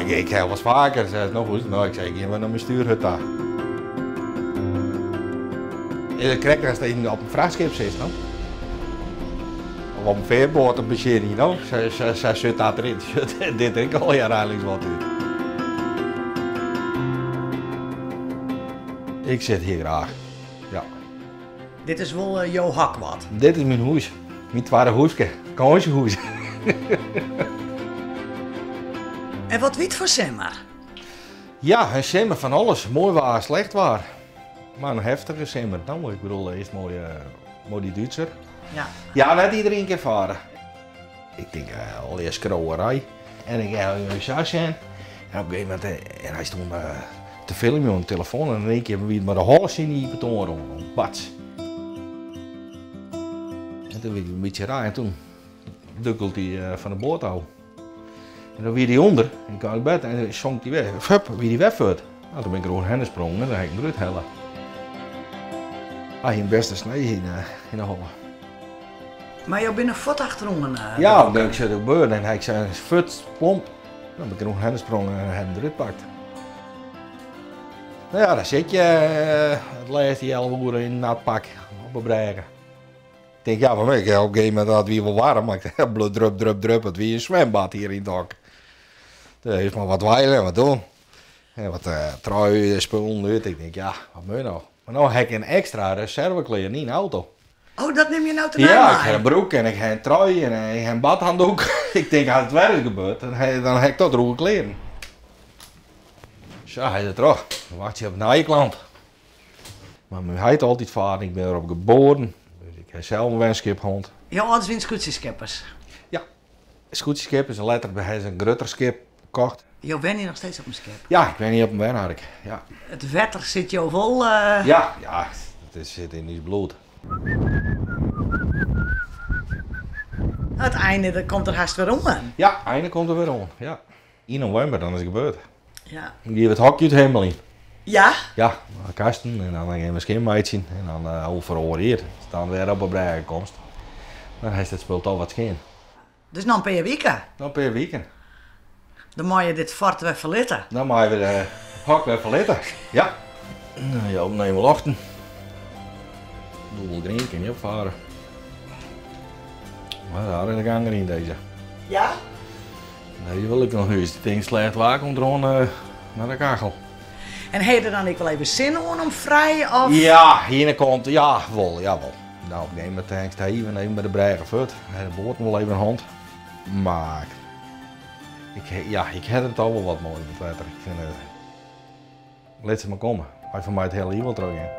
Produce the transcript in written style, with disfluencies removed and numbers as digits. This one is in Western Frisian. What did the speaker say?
ik, ik ha wolris faker sein, no hoe is it no? Ik sei, ik gean wer nei myn stjoerhut ta. Is it krekt as yn op in frachtskip sitst, no? Of op in fearboat in besjinje, no? Sa, sa sjocht dat deryn. Sjocht dit ek allegear einliks wat út. Ik sit hjir graach, ja. Dit is wol jo hok wat? Dit is myn hûs. Myn twadde hûske. Fakânsjehûs. En wat wie it foar simmer? Ja, in simmer fan alles. Moai waar, slecht waar. Mar in heftige simmer. No, ik bedoel, earst moai, moai dy Dútser. Ja. Ja, net iderien kin farre. Ik tink, allegear skrowerij. En ik ha him sa sjen. En op in gegeven momint, en hy stond te filmjen oan de telefoan en in ien kear wie it mei de holle syn iepen toan rûn. Bats. En toen wie ik in bytsje raar en toen dukkelt hy fan de boat ôf. En dan wie hy ûnder en ik kaam better en sonk hy wer. Hup, wie hy wer fuort. Nou, toen bin ik der oerhinne sprongen en dan ha ik him derút helle. Hy hie in bêste snee yn de holle. Mar jo binne fuort achteroan. Ja, ik sjoch it gebeuren en hy sei fuort, plomp. Dan bin ik der oerhinne sprongen en ha him derút pakt. No ja, dan sit je it lêste healoere yn in nat pak op 'e brêge. Ik tink, ja, foar my, op in gegeven momint, it wie wol waarm, mar ik bloed drup, drup, drup, it wie in swimbad hjir yn it hok. Dêr is mar wat dweile en wat doen. En wat trui, spullen út. Ik tink, ja, wat moat no? Mar no ha ik in ekstra reserveklean yn 'e auto. Oh, dat nim je no tenei Ja, ik ha in broek en ik ha in trui en ik ha in badhanddoek. Ik tink, as it wer ris gebeurt, dan ha ik toch drûge klean. Sa, hy is der troch. Dan wachtsje op in nije klant. Mar myn heit altyd faren, ik bin derop geboren. Dus ik ha sels in wenskip hân. Jo âlders wienen skûtsjeskippers? Ja, skûtsjeskippers en letter ha se in grutter skip kocht. Jo wenje noch steeds op in skip? Ja, ik wenje op in wenark, ja. It wetter sit jo wol. Ja, ja, it sit yn ús bloed. It einde dat komt der hast wer oan. Ja, einde komt der wer oan, ja. Yn novimber, dan is it gebeurd. Ja. Dan gean we it hokje út himmeljen. Ja? Ja, de kasten en dan gean we skjinmeitsjen en dan oer oar jier, ast dan wer op 'e brêge komst, dan hast it spul toch wat skjin. Dus noch in pear wiken? Noch in pear wiken. Dan meie je dit fort wer ferlitte. Dan meie we it hok wer ferlitte, ja. Nou ja, opnemen lochten. Dûbel grien kin je opfaren. Maar daar is de gang yn deze. Ja? Nee, wil ik noch hús. Ik tink slecht waar komt der oan nei de kachel. En ha je der dan ek wol even sin oan om frij of? Ja, ene kant, ja, wol, ja wol. Nou, op een gegeven moment tinkst even, even by de brêge fuort. De boat wol even hand. Mar ik, ja, ik ha der toch wol wat mei op it wetter. Ik fyn it, lit se mar komme. Mei foar my it hiele jier wol trochgean.